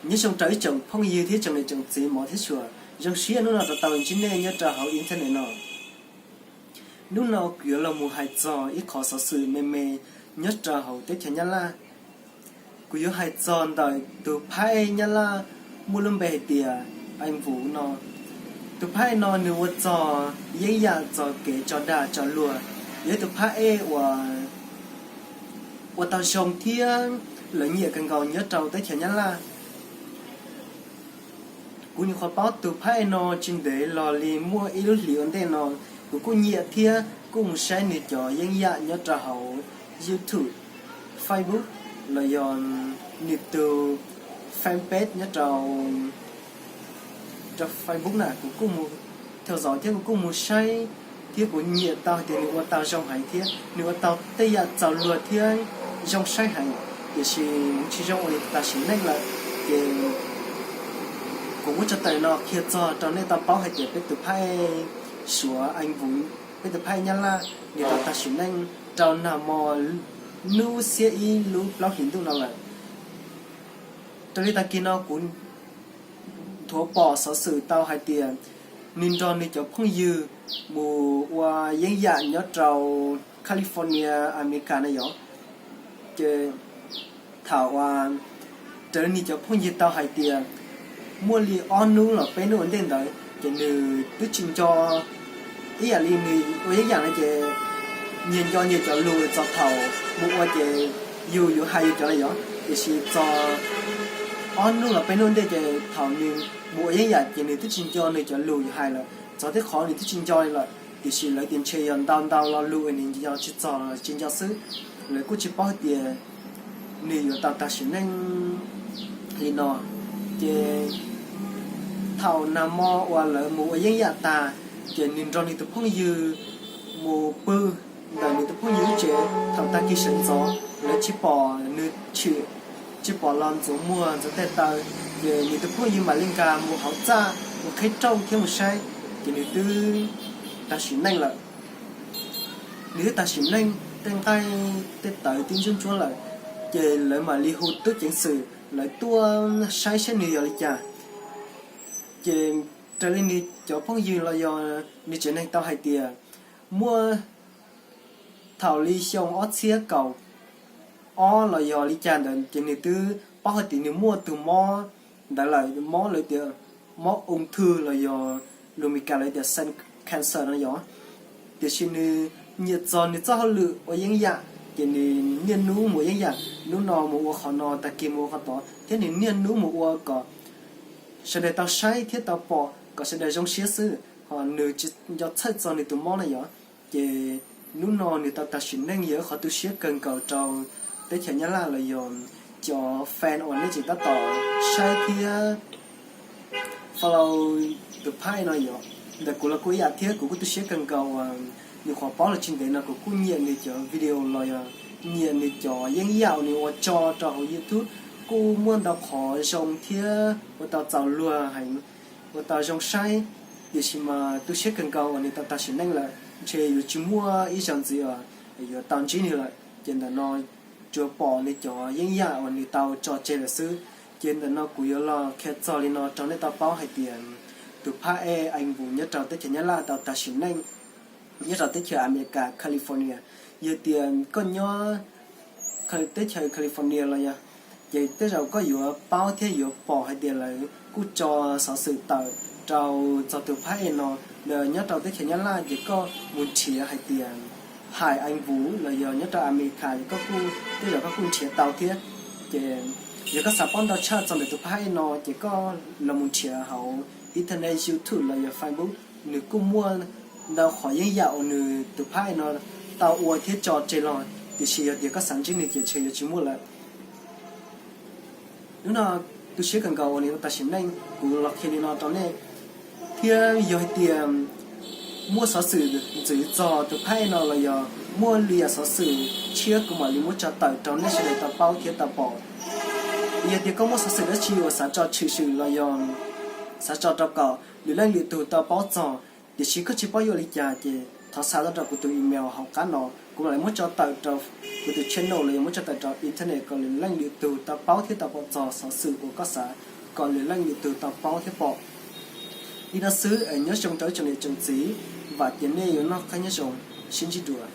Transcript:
Nyob zoo rau ib tsoom phooj ywg thiab tsoom niam tsoom txiv mov thiab suav, zoo siab hnub no rov tau ntsib nej nyob rau hauv internet no. Hnub no kuv yuav los mus hais txog ib qho xov xwm me me nyob rau hauv teb chaws Nyab Laj. Kuv yuav hais txog ntawm tus phab ej Nyab Laj muaj lub npe hais tias Anh Vũ no. Tus phab ej no nws ua txog yeeb yam txog kev tso dag tso luag, yog ib tus phab ej uas ua tau zoo thiab lawv nyiam kawg nkaus nyob rau teb chaws Nyab Laj. Kuv nyuam qhuav paub tus phab ej no tsis ntev los li muaj ib lub hlis ua ntej no, kuv kuj nyiam thiab kuj mus saib nws cov yeeb yam nyob rau hauv YouTube, Facebook los yog nws tus fanpage nyob rau rau Facebook na, kuv kuj mus thau zov thiab kuv kuj mus saib, thiab kuv nyiam tau hais tias nws ua tau zoo heev thiab nws ua tau tej yam txaus luag thiab zoo saib heev, tiam sis tsis zoo ua li tam sim neej lawm. Ces kuv muab tso tawm no qhia txog rau nej tau paub hais tias peb tus phab ej suav Anh Vũ, peb tus phab ej Nyab Laj nws tau tag sim neej rau nag hmo hnub xiab ib lub plaub hlis ntuj no lawm. Raws li tag kis no kuv nthuav pom xov xwm tau hais tias nws nrog nws cov phooj ywg mus ua yeeb yam nyob rau California, America na yom. Ces thaum uas raws li nws cov phooj ywg tau hais tias muaj li ob hnub los peb hnub ua ntej ntawd ces nws twb tsis nco, ib yam li nws ua yeeb yam no ces nyias nco nyias cov lus txog thaum mus ua ces yus yuav hais yus cov na yom. Tiam sis txog ob hnub los peb hnub ua ntej ces thaum nws mus ua yeeb yam ces nws twb tsis nco nws cov lus yuav hais lawm, txog tej qhov nws twb tsis nco li lawm, tiam sis lawv tias ntshe yog ntau ntau lo lus nws nco tsis txog los tsis nco xwb. Lawv kuj tsis paub hais tias nws yuav tau tag sim neej li no. Ces thaum nag hmo uas lawv mus ua yeeb yam tag, ces nws nrog nws tus phooj ywg mus pw ntawm nws tus phooj ywg lub tsev. Thaum tag kis sawv ntxov lawv tsis pom nws tshwm, tsis pom los ntxuav muag ntxuav tes taw, ces nws tus phooj ywg mam li nkag mus hauv txaj mus qhib rooj thiab mus saib, ces nws twb tag sim neej lawm. Nws twb tag sim neej, tej nqaij tej tawv twb ntsuab ntsuab lawm, ces lawv mam li hu tub ceev xwm lawv tuaj saib saib nws yog li cas. Ces raws li nws cov phooj ywg los yog nws tsev neeg tau hais tias muaj thaum li xyoo ob txhiab kaum ob los yog li cas ntawd ces nws twb paub hais tias nws muaj tus mob ntawd lawm, mob lawv tias mob ung thư los yog lus Meskas lawv tias sun cancer no yom. Tiam sis nws nyiam txog nws txoj hauj lwm ua yeeb yam, ces nws niaj hnub mus yeeb yam, hnub no mus ua qhov no, tag kis mus ua qhov tod, thiab nws niaj hnub mus ua kom sawv daws tau saib thiab tau pom kom sawv daws zoo siab xwb, ho nws tsis nco txhawj txog nws tus mob na yom. Ces hnub no nws tau tag sim neej yog ib qhov tu siab kawg nkaus rau teb chaws Nyab Laj los yog cov fan uas nej tseem tab tom saib thiab follow tus phab ej no yom. Ntawm kuv los kuj ib yam thiab, kuv kuj tu siab kawg nkaus uas nyuam qhuav paub los tsis ntev no kuv kuj nyiam nws cov video los yog nyiam nws cov yeeb yam uas nws ua tso rau hauv YouTube, kuj muaj ntau qhov zoo thiab ua tau txaus luag heev, ua tau zoo saib. Tiam sis mas tu siab kawg nkaus uas nws tau tag sim neej lawm, ntshe yuav tsis muaj ib zaug ntxiv uas yuav tau ntsib nws lawm. Ces ntawm no tsuas pom nws cov yeeb yam uas nws tau tso tseg lawm xwb. Ces ntawm no kuv yuav los qhia txog li no rau nej tau paub hais tias tus phab ej Anh Vũ nyob rau teb chaws Nyab Laj tau tag sim neej nyob rau teb chaws America, California. Yog tias koj nyob teb chaws California los yog, ces tej zaum koj yuav paub thiab yuav pom hais tias lawv kuj tso xov xwm tawm rau txog tus phab ej no. Nyob rau teb chaws Nyab Laj ces koj mus nrhiav hais tias Hải Anh Vũ los yog nyob rau America, koj kuj, tej zaum koj kuj nrhiav tau thiab. Ces yog koj xav paub ntau tshaj txog ntawm tus phab ej no ces koj los mus nrhiav hauv internet, YouTube los yog Facebook, nws kuj muaj ntau qhov yeeb yam uas nws tus phab ej no tau ua thiab tso tseg los, tiam sis yog tias koj xav ntsib nws ces ntshe yuav tsis muaj lawm. Hnub no tu siab kawg nkaus uas nws tau tag sim neej, kuv los qhia li no rau nej. Thiab yog hais tias muaj xov xwm ntxiv txog tus phab ej no los yog muaj lwm yam xov xwm tshiab kuv mam li muab tso tawm rau nej sawv daws tau paub thiab tau pom. Yog tias koj muaj xov xwm dab tsi uas xav tso tshwm sim los yog xav tso rau kom lwm leej lwm tus tau paub txog, tiam sis koj tsis paub yuav ua li cas ces Thov xa tuaj rau kuv tus email hauv qab no, kuv mam li muab tso tawm rau kuv tus channel los yog muab tso tawm rau internet kom lwm leej lwm tug tau paub thiab tau pom txog xov xwm uas koj xav kom lwm leej lwm tug tau paub thiab pom. Li no xwb, nyob zoo rau ib tsoom niam tsoom txiv, vam tias nej yuav noj qab nyob zoo, sib ntsib dua.